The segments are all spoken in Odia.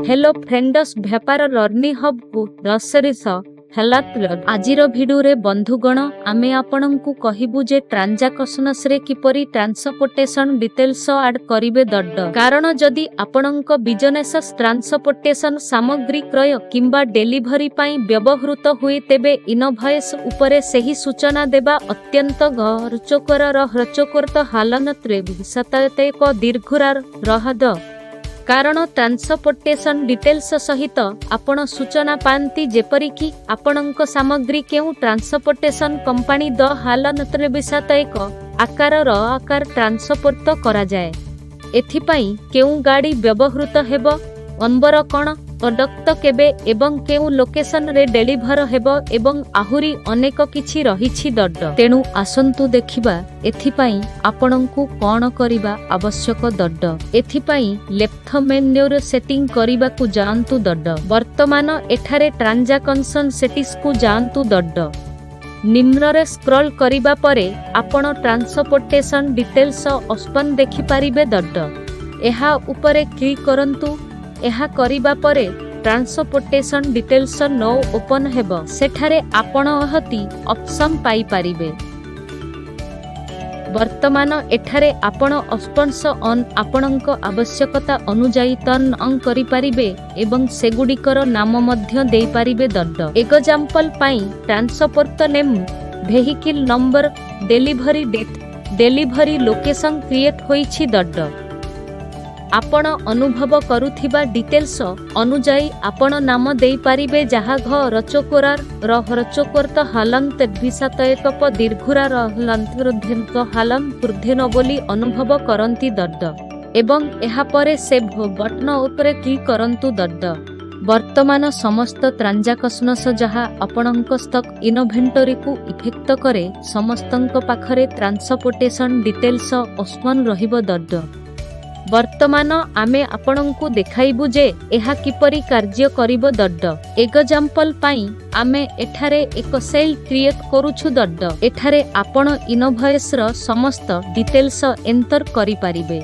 ହ୍ୟାଲୋ ଫ୍ରେଣ୍ଡସ୍, ବ୍ୟାପାର ଲର୍ଣ୍ଣିଂ ହବ୍କୁ ଦଶରିଷ ଆଜିର ଭିଡିଓରେ ବନ୍ଧୁଗଣ, ଆମେ ଆପଣଙ୍କୁ କହିବୁ ଯେ ଟ୍ରାଞ୍ଜାକ୍ସନ୍ସରେ କିପରି ଟ୍ରାନ୍ସପୋର୍ଟେସନ ଡିଟେଲ୍ସ ଆଡ୍ କରିବେ ଦଡ। କାରଣ ଯଦି ଆପଣଙ୍କ ବିଜନେସ୍ ଟ୍ରାନ୍ସପୋର୍ଟେସନ ସାମଗ୍ରୀ କ୍ରୟ କିମ୍ବା ଡେଲିଭରି ପାଇଁ ବ୍ୟବହୃତ ହୁଏ, ତେବେ ଇନଭଏସ୍ ଉପରେ ସେହି ସୂଚନା ଦେବା ଅତ୍ୟନ୍ତ ଘର୍ଚୋକର ହ୍ରଚୋକର ହାଲନତ୍ରେ ଏକ ଦୀର୍ଘୁରାର ରହଦ। କାରଣ ଟ୍ରାନ୍ସପୋର୍ଟେସନ ଡିଟେଲ୍ସ ସହିତ ଆପଣ ସୂଚନା ପାଆନ୍ତି, ଯେପରିକି ଆପଣଙ୍କ ସାମଗ୍ରୀ କେଉଁ ଟ୍ରାନ୍ସପୋର୍ଟେସନ କମ୍ପାନୀ ଦ ହାଲନତ୍ରେ ଏକ ଆକାର ର ଆକାର ଟ୍ରାନ୍ସପୋର୍ଟ କରାଯାଏ, ଏଥିପାଇଁ କେଉଁ ଗାଡ଼ି ବ୍ୟବହୃତ ହେବ, ନମ୍ବର କ'ଣ, ପ୍ରଡକ୍ଟ କେବେ ଏବଂ କେଉଁ ଲୋକେସନରେ ଡେଲିଭର ହେବ ଏବଂ ଆହୁରି ଅନେକ କିଛି ରହିଛି ଦଡ। ତେଣୁ ଆସନ୍ତୁ ଦେଖିବା ଏଥିପାଇଁ ଆପଣଙ୍କୁ କ'ଣ କରିବା ଆବଶ୍ୟକ ଦଡ। ଏଥିପାଇଁ ଲେଫ୍ଟ ମେନ୍ୟୁରେ ସେଟିଂ କରିବାକୁ ଯାଆନ୍ତୁ ଦଡ। ବର୍ତ୍ତମାନ ଏଠାରେ ଟ୍ରାଞ୍ଜାକ୍ସନ୍ ସେଟିଂସକୁ ଯାଆନ୍ତୁ ଦଡ। ନିମ୍ନରେ ସ୍କ୍ରଲ୍ କରିବା ପରେ ଆପଣ ଟ୍ରାନ୍ସପୋର୍ଟେସନ ଡିଟେଲ୍ସ ଅପସନ୍ ଦେଖିପାରିବେ ଦଡ। ଏହା ଉପରେ କ୍ଲିକ୍ କରନ୍ତୁ। ଏହା କରିବା ପରେ ଟ୍ରାନ୍ସପୋର୍ଟେସନ ଡିଟେଲ୍ସ ନୋ ଓପନ୍ ହେବ। ସେଠାରେ ଆପଣ ଅହତି ଅପସନ୍ ପାଇପାରିବେ। ବର୍ତ୍ତମାନ ଏଠାରେ ଆପଣ ଅପସନ୍ସ ଅନ୍ ଆପଣଙ୍କ ଆବଶ୍ୟକତା ଅନୁଯାୟୀ ଟର୍ନ ଅନ୍ କରିପାରିବେ ଏବଂ ସେଗୁଡ଼ିକର ନାମ ମଧ୍ୟ ଦେଇପାରିବେ ଦଡ। ଏଗଜାମ୍ପଲ ପାଇଁ transport name, vehicle number, delivery date, delivery location create ହୋଇଛି ଦଡ। ଆପଣ ଅନୁଭବ କରୁଥିବା ଡିଟେଲ୍ସ ଅନୁଯାୟୀ ଆପଣ ନାମ ଦେଇପାରିବେ, ଯାହା ଘ ରଚୋକୋରାର ର ହରଚୋକୋର୍ତ ହାଲନ୍ତ ଭିସାତ ଏକ ପ ଦୀର୍ଘୁରା ର ହାଲମ ବୃଦ୍ଧିନ ବୋଲି ଅନୁଭବ କରନ୍ତି ଦଡ। ଏବଂ ଏହାପରେ ସେଭ୍ ବଟନ ଉପରେ କ୍ଲିକ୍ କରନ୍ତୁ ଦଡ। ବର୍ତ୍ତମାନ ସମସ୍ତ ଟ୍ରାଞ୍ଜାକ୍ସନ୍ସ ଯାହା ଆପଣଙ୍କ ଷ୍ଟକ୍ ଇନଭେଣ୍ଟୋରିକୁ ଇଫେକ୍ଟ କରେ, ସମସ୍ତଙ୍କ ପାଖରେ ଟ୍ରାନ୍ସପୋର୍ଟେସନ ଡିଟେଲ୍ସ ଅପସନ୍ ରହିବ ଦଡ। ବର୍ତ୍ତମାନ ଆମେ ଆପଣଙ୍କୁ ଦେଖାଇବୁ ଯେ ଏହା କିପରି କାର୍ଯ୍ୟ କରିବ ଦଡ। ଏଗଜାମ୍ପଲ ପାଇଁ ଆମେ ଏଠାରେ ଏକ ସେଲ୍ କ୍ରିଏଟ୍ କରୁଛୁ ଦଡ। ଏଠାରେ ଆପଣ ଇନଭଏସ୍ର ସମସ୍ତ ଡିଟେଲ୍ସ ଏଣ୍ଟର କରିପାରିବେ।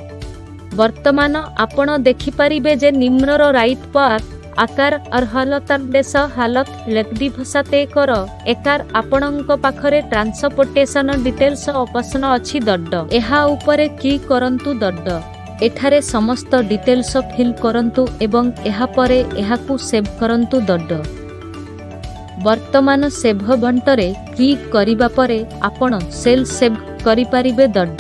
ବର୍ତ୍ତମାନ ଆପଣ ଦେଖିପାରିବେ ଯେ ନିମ୍ନର ରାଇଟ୍ ପାର୍ ଆକାର ଅର୍ହଲତାଦେଶ ହାଲତ ଲେକ୍ଡିଭସାତେକର ଏକାର ଆପଣଙ୍କ ପାଖରେ ଟ୍ରାନ୍ସପୋର୍ଟେସନ ଡିଟେଲ୍ସ ଅପସନ୍ ଅଛି ଦଡ। ଏହା ଉପରେ କ୍ଲିକ୍ କରନ୍ତୁ ଦଡ। ଏଠାରେ ସମସ୍ତ ଡିଟେଲ୍ସ ଫିଲ୍ କରନ୍ତୁ ଏବଂ ଏହାପରେ ଏହାକୁ ସେଭ୍ କରନ୍ତୁ ଦଡ। ବର୍ତ୍ତମାନ ସେଭ୍ ବଟନରେ କ୍ଲିକ୍ କରିବା ପରେ ଆପଣ ସେଲ୍ ସେଭ୍ କରିପାରିବେ ଦଡ।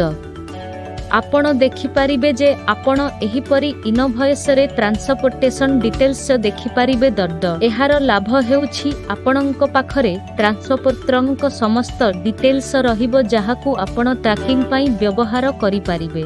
ଆପଣ ଦେଖିପାରିବେ ଯେ ଆପଣ ଏହିପରି ଇନଭଏସରେ ଟ୍ରାନ୍ସପୋର୍ଟେସନ ଡିଟେଲ୍ସ ଦେଖିପାରିବେ ଦଡ। ଏହାର ଲାଭ ହେଉଛି ଆପଣଙ୍କ ପାଖରେ ଟ୍ରାନ୍ସପୋର୍ଟରଙ୍କ ସମସ୍ତ ଡିଟେଲ୍ସ ରହିବ, ଯାହାକୁ ଆପଣ ଟ୍ରାକିଂ ପାଇଁ ବ୍ୟବହାର କରିପାରିବେ।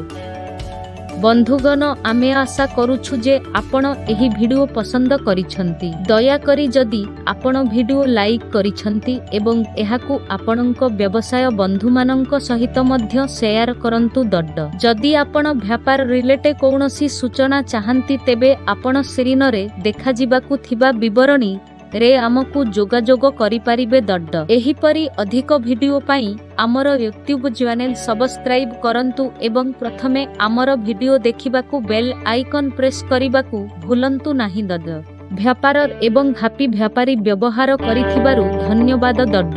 ବନ୍ଧୁଗଣ, ଆମେ ଆଶା କରୁଛୁ ଯେ ଆପଣ ଏହି ଭିଡିଓ ପସନ୍ଦ କରିଛନ୍ତି। ଦୟାକରି ଯଦି ଆପଣ ଭିଡିଓ ଲାଇକ୍ କରିଛନ୍ତି ଏବଂ ଏହାକୁ ଆପଣଙ୍କ ବ୍ୟବସାୟ ବନ୍ଧୁମାନଙ୍କ ସହିତ ମଧ୍ୟ ସେୟାର କରନ୍ତୁ ଦଡ। ଯଦି ଆପଣ ବ୍ୟାପାର ରିଲେଟେଡ୍ କୌଣସି ସୂଚନା ଚାହାନ୍ତି, ତେବେ ଆପଣ ସ୍କ୍ରିନରେ ଦେଖାଯିବାକୁ ଥିବା ବିବରଣୀ ରେ ଆମକୁ ଯୋଗାଯୋଗ କରିପାରିବେ ଦଡ। ଏହିପରି ଅଧିକ ଭିଡିଓ ପାଇଁ ଆମର ୟୁଟ୍ୟୁବ୍ ଚ୍ୟାନେଲ ସବସ୍କ୍ରାଇବ୍ କରନ୍ତୁ ଏବଂ ପ୍ରଥମେ ଆମର ଭିଡିଓ ଦେଖିବାକୁ ବେଲ୍ ଆଇକନ୍ ପ୍ରେସ୍ କରିବାକୁ ଭୁଲନ୍ତୁ ନାହିଁ ଦଡ। ବ୍ୟାପାର ଏବଂ ହାପି ବ୍ୟାପାରୀ ବ୍ୟବହାର କରିଥିବାରୁ ଧନ୍ୟବାଦ ଦଡ।